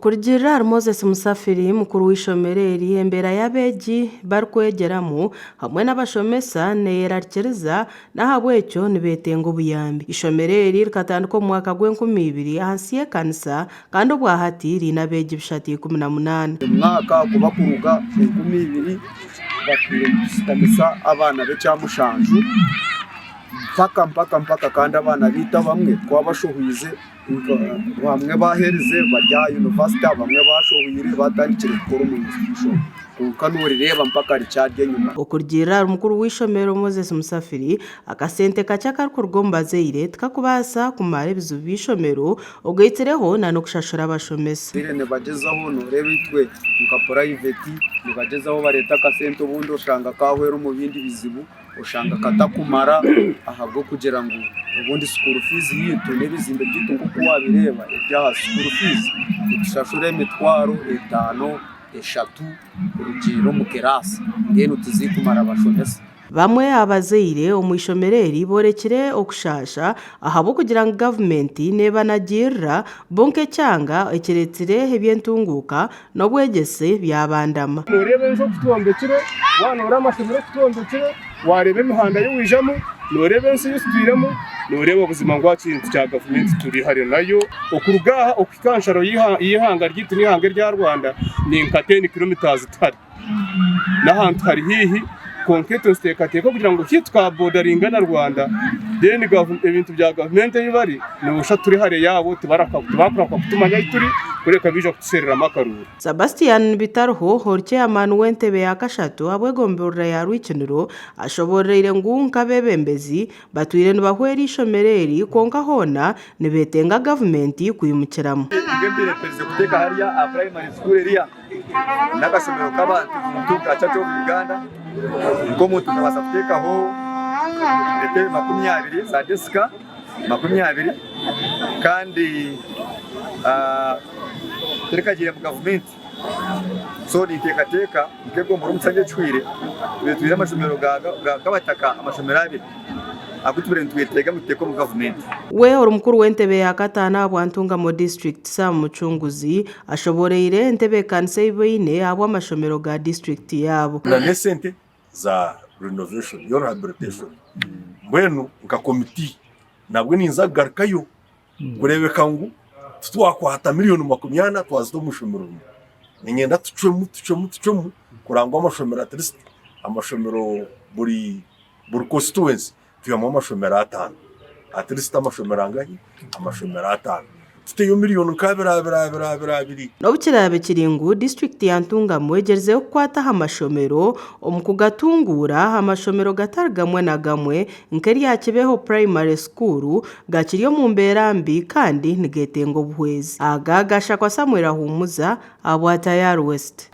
Okurugiirira ahari Moses Musafiri, mukuru w'eishomero eri, embeera y'abeegi barikwegyeramu hamwe n'abashomesa neyerarikiriza n'ahabw'ekyo nibetenga obuyambi. Eishomero eri rikatandika omu mwaka gw'enkumi ibiri ahansi y'ekanisa kandi obwahati riine abeegi 318. Omwaka kuba kuruga 2000 batwire nitushitamisa abaana b'ekyamushanju mpaka mpaka mpaka kandi abaana baitu abamwe twabashohwize bamwe baaherize bari aha yunivasite abamwe baashohwire baatandikire kukora omu institution kwonka noorireeba mpaka rikyari enyima. Okurugiirira ahari mukuru w'eishomero Moses Musafiri, akasente kakye akarikuruga omu bazaire tikakubaasa kumara ebizibu by'eishomero ogaitsireho n'okushashura abashomesa. Abazaire nibagyezaho nooreeba itwe nka purayiveti nibagyezaho bareeta akasente obundi oshanga kaahwera omu bindi bizibu. Oshanga katakumara ahabw'okugira ngu obundi school fees yaitu n'ebizimbe byaitu nk'oku waabireeba eby'aha school fees nitushashura emitwaro etaano, eshatu kurugiirira omu kiraasi mbwenu tizikumara bashomesa. Bamwe aha bazaire omu ishomero eri boorekire okushaasha ahabw'okugira ngu gavumenti neebanagiirira bo nk'ekyanga ekireetsire eby'entunguuka n'obwegyese byabandama. Nooreeba enju oku twombekire, waaba nooreeba amashomero oku twombekire, waareeba emihanda ei wiijamu, nooreeba ensi ei tutwiremu, nooreeba buzima ngu aha kintu kya gavumenti turi hare nayo. Okuruga aha okuhika aha nsharo y'eihanga ryaitu n'eihanga erya Rwanda ni nka teni kilometres tuhari. N'ahantu hari haihi kwonka itwe nituteekateeka kugira ngu haihi tukabodaringa na Rwanda then ebintu bya gavumenti ahu bari nooshusha turi hare yaabo tibakurahuka kutumanya ahu turi kureka baija kutushereramu akaruuru. Sebastian Bitariho ori Chairman w'entebe ya kashatu ahabw'egomborora ya Rwikiniro ashoboororeire ngu nk'abeebembezi batwire nibahwera eishomero eri kwonka hoona nibetenga gavumenti kwimukiramu. Nibyo mperize kuteeka hariya aha primary school eriya. N'akashomero k'abantu muntu nka Church of Uganda nk'omuntu nkabaasa kuteekaho entebe 20 za desika 20 kandi terekagiire mu gavumenti so ninteekateeka nk'egombolola omu kishangye ekihweire twine amashomero g'abataka amashomero abiri. Agu tubaire nitwetenga ngu tuteeke omu gavumenti. We ori mukuru w'entebe ya kataano ahabwa Ntungamo District, Sam Mucunguzi, ashoboreire entebeekanisa ei baine ahabw'amashomero ga disiturikiti yaabo. Na n'esente za renovation yo rehabilitation mbwenu nka komiti nabwe ninza kugarukayo kureebeka ngu titwakwata miriyoni 40 twazita omu ishomero rimwe. Niinyenda tucwemu tucwemu tucwemu kureba ngu amashomero at least amashomero buri Buri constituency twihamu amashomero ataano, at least amashomero angahi? Amashomero ataano. Tuteyo miriyoni nka abiri abiri abiri abiri abiri. N'obu kiraabe kiri ngu disiturikiti ya Ntungamo egyerizeho kukwata aha mashomero omu kugatunguura, amashomero gatari gamwe na gamwe nk'erya Kibeho Primary School gakiri omu mbeera mbi kandi nigetenga obuhwezi. Aga gashakwa Samuel Ahumuza ahabwa Tayari West.